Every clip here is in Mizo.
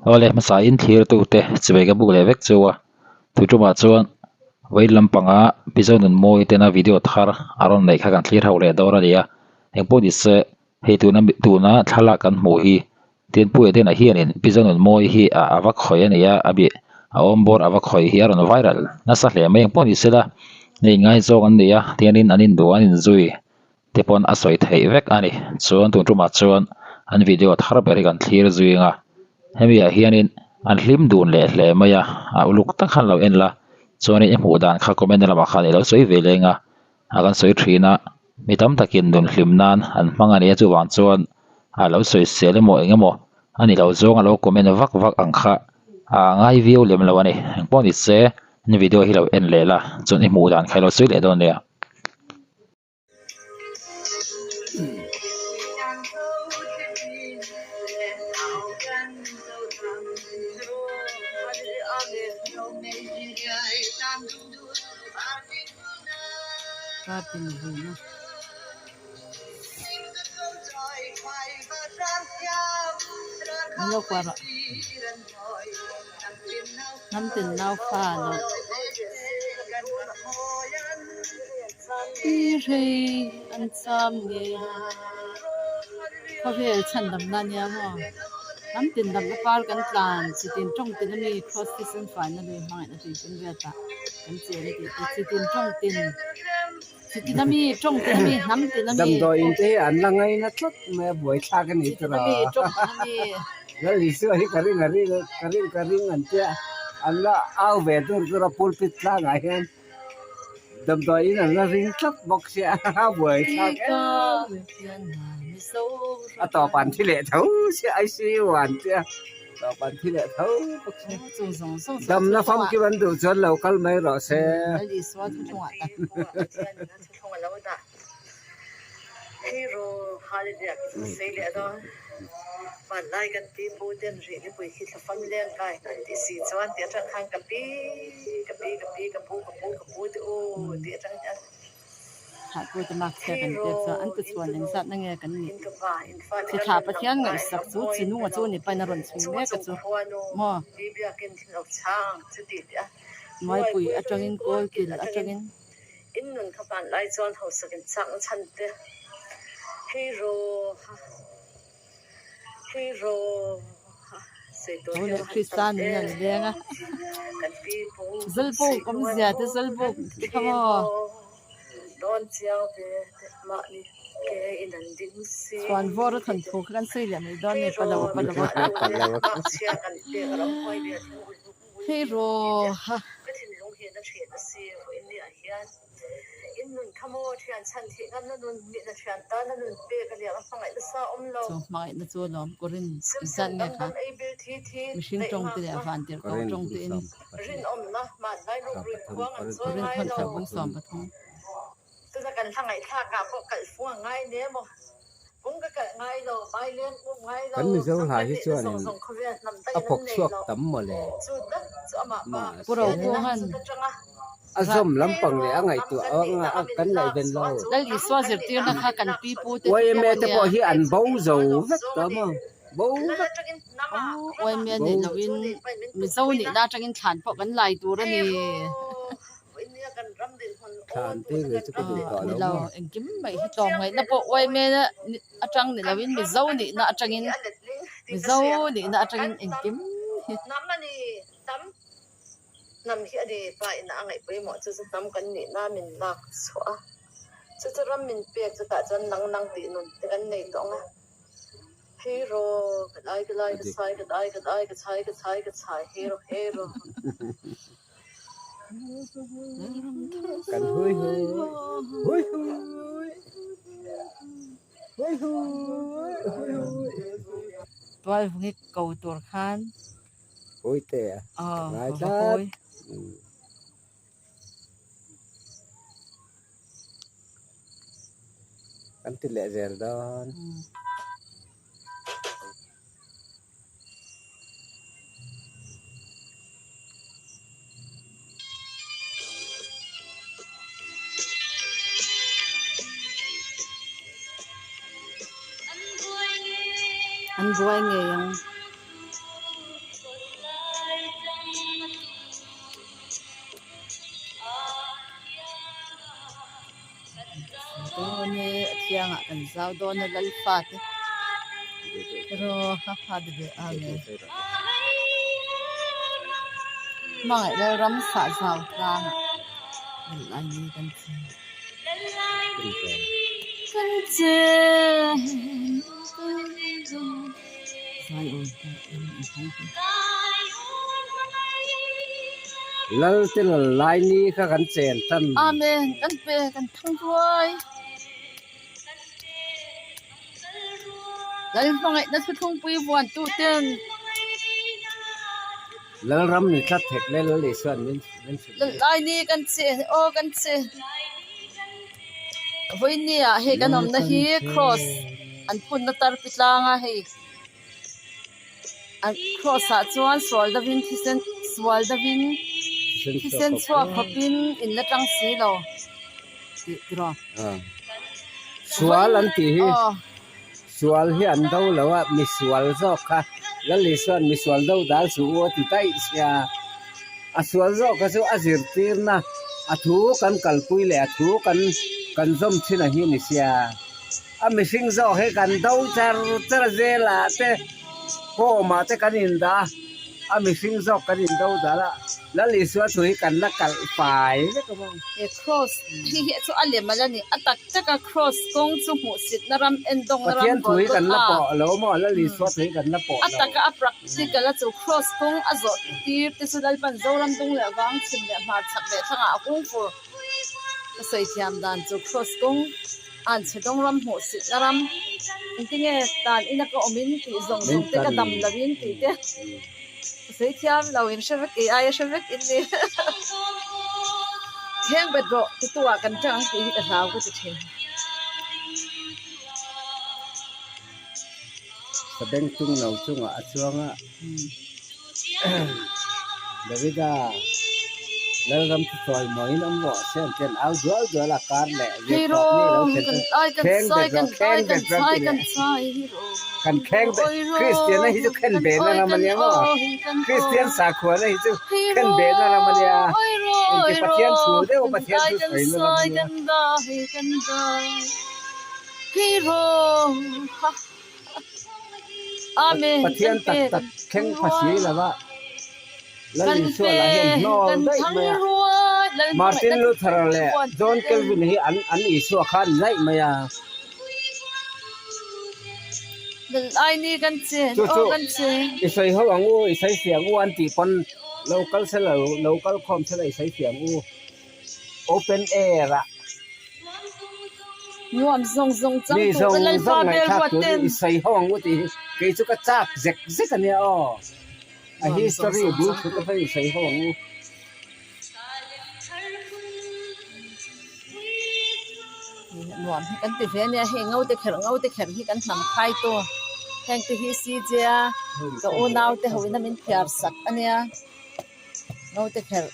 Awle hmasa in thlir tute chibai ka buk leh vek chu a tui tumah chuan vawi lampanga Mizo nun mawi tena video thar a rawn neih kha kan thlir ho leh dawn a ni a engpawh ni se hei tuna tuna thlalak kan hmuh hi Tinpuia denah hianin Mizo nun mawi hi a a va khawih a ni a a bih a awm bawr a va khawih hi a rawn viral nasa hle mai engpawh ni se la hei ngaizawng an ni a tiangin an induh an inzui. te pawn a sawi theih vek a ni chuan tun tumah chuan an video thar ber hi kan thlir zui ang a hemi ah hianin an hlim dun leh hle mai a a uluk tak khan lo en la chuanin i hmuh dan kha comment lamah khan ilo sawi ve leng a a kan sawi thin a mi tam takin nun hlim nan an hmang a ni a chuvang chuan a lo sawi sel emaw eng emaw a ni lo zawng a lo comment vak vak ang kha a ngai viau lem lo a ni engpawh ni se an video hi lo en leh la chuan i hmuh dan kha ilo sawi leh dawn nia. I rei an cham nge khawvel chhan damna ania maw hnam tin damna par kan tlan chitin tawng tin ami cross thisen faina lui hmangaihna tui pum vel tah kan chen a tih te chitin tawng tin chitin ami tawng tin ami hnam tin ami Damdawiin te hi an la ngaina tlat mai a buaithlak a ni chitin ami tawng tin ami. Lal Isua hi ka ring a ring ka ring ka ring an tia an la au ve dur dur a pulpit tlangah hian. Damdawiin an la ring tlat bawk sia a buai thlak em a tawp an thi leh tho sia ICU an tia tawp an thi leh tho bawk sia damna famkim an duh chuan lo kal mai rawh se. In nun kha hman lai chuan hausak in chak na chhan te hero ha hero ha sawi tur hi a va han tam em kan pi pu dawn chiang ve te mahni ke in an ding si hero ngakchia kan pek a lo huai ve thing. Ka thinlung hian a thian a si vawiin ni ah hian in nun kha maw thian chhan thih ngamna nun nihna thian tana nun pek a liam a hmangaih nasa awm lo. Sim sem dang dang ei bil thi thi neih ngakna rinawmna hmanlai rukruin khuang an chawi ngai lo. Tuna kan hla ngaihthlak ah pawh kalh fung a ngai nia maw? Fung ka kalh ngai lo, baileng um ngai lo, Kan Mizo hnam hla kan hi nihna chuanin zawng zawng khawvel hnam a dangin an phawk nei chhuak lo. tam mawle. Chu tak chu amah pa Mahse, Pathian in a chuta tanga a zawm lampang leh a ngaihtuah a kan ngaihven lo. YMA te pawh hi an bo zo vek tawh maw? Bo vek. Bo. Thlan te ngei chu ka duh tawh lo maw? Engkim mai hi tlawmngaihna pawh YMA atang ni loin Mizo nihna atangin Mizo nihna atangin engkim hi. Hnam hi a ni pa in a ngaih pawimawh chu chu hnam kan nihna min lak chhuah a, chu chu ram min pek chutah chuan nang nang tih nun te kan nei tawh ang a. Hero ka dai ka lai ka chhai ka dai ka dai ka chhai ka chhai ka chhai hero hero. Kan hui hui hui hui hui hui hui hui. Tual vungi ko tur khan. Hui te a ngai tlat. Kan ti leh zel dawn. An buai ngei ang. kiangah kan zau dawn a Lalpa te ro ha ha ti ve amen. Hmangaih Lalram sah zau tlangah Lalai ni kan chen. Kan chen zai awi ta em i hmu hi. Lal te lal lai ni kha kan chen tan. Amen kan pe kan thang ruai. Lal hmangaihna thuthlungpui vuantu ten. Lalram ni tlat thek le Lal Isuan min min hrilh. Lal lai ni kan che aw kan che. Vawinia hei kan awmna hi cross an phunna tar pi tlang a hei an cross ah chuan sual deuhin thisen sual deuhin thisen chhuak khawpin in la tang si lo tih tiraw. Sual an tih hi. Sual hi an do lo a, misual zawk kha Lal Isua'n misual do dal suh u a ti daih sia. A sual zawk kha chu a zirtirna, a thu kan kalpui leh a thu kan kan zawm thin a hi ni sia. A mihring zawk hi kan do char char a zelah te kawmah te kan indah a. A mihring zawk kan in do dal a, Lal Isua thu hi kan la kalh fai vek a maw? He cross hi hi chu a lem ala ni. A tak tak a cross kawng chu hmuhsitna ram endawngna ram Pathian thu hi kan la Golgotha. pawh lo maw? Lal Isua thu hi kan la pawh A lo. taka a practical a chu cross kawng a zawh tir te chu Lalpan Zoram dung leh vang chhim leh hmar chhak leh thlangah a kung fur. Ka sawi thiam dan chu cross kawng an chhe dawng ram hmuhsitna ram engtinge tan ina ka awmin tih zawng zawng te ka dam loin tih te ka sawi thiam lo in hre vek ei aia hre vek in ni thleng bet rawh titu ah kan tang ang tih hi ka hlau ka ti thin. Ka beng chung no chungah a chuang a. Davida Lalram chu chawi mawiin awm rawh se an tian au dual dual a kar leh zirtawp ni lo thlen chu thleng bet rawh thleng bet rawh an ti leh kan thleng bet Kristian na hi chu khen beh na ram ania maw Kristian sakhua na hi chu khen beh na ram ania inti Pathian thu deuh Pathian thu sawi na ram ania. Pathian tak tak thleng pha si lo va, Lal Isua lah hian hnawl daih mai a. Martin Luther leh John Calvin hi an an Isua kha an laih mai a. Chu chu i sawi ho ang u, i sawi fiah ang u an tih pawn lo kal se lo, lo kal khawm se la i sawi fiah ang u. Open air ah. Nuam zawng zawng chang Mi tur zawng ka Lalpa zawng bel ngaihthlak ruat tur ten. i sawi ho ang u tih hi kei chu ka chak zek zek a nia aw. A Nuam zawng history zawng bul chang thut tur. atang i sawi ho ang u. Nuam hi kan ti ve ania hei ngo te kherh ngo te kherh hi kan hnam khai tu heng te hi CJ a ka unau te ho in a min phiar sak ania. Naute kherh.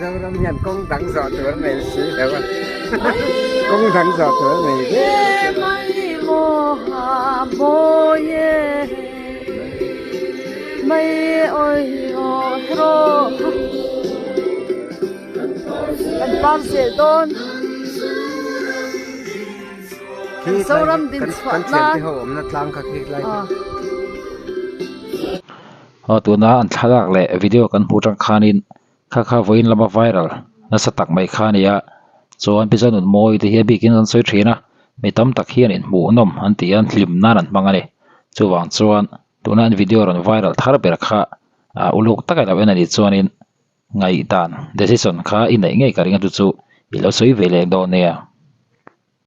Zoram hian kawng dang zawh tur a nei si lo a, kawng dang zawh tur a nei ve. Kan par zel dawn. Zoram din chhuah nan. Kan thiante ho awmna tlang kha khi lai kha. Aw tuna an thlalak leh video kan hmuh tang khanin kha kha vawiin lama viral nasa tak mai kha a ni a chuan pi chuan nunmawi te hi a bikin an sawi thin a mi tam tak hian inhmuhnawm an ti a hlim nan an hmang a ni chuvang chuan tuna an video rawn viral thar ber kha ah uluk taka lo en a nih chuanin ngaihdan decision kha i neih ngei ka ring a chu chu i lo sawi ve leh dawn nia.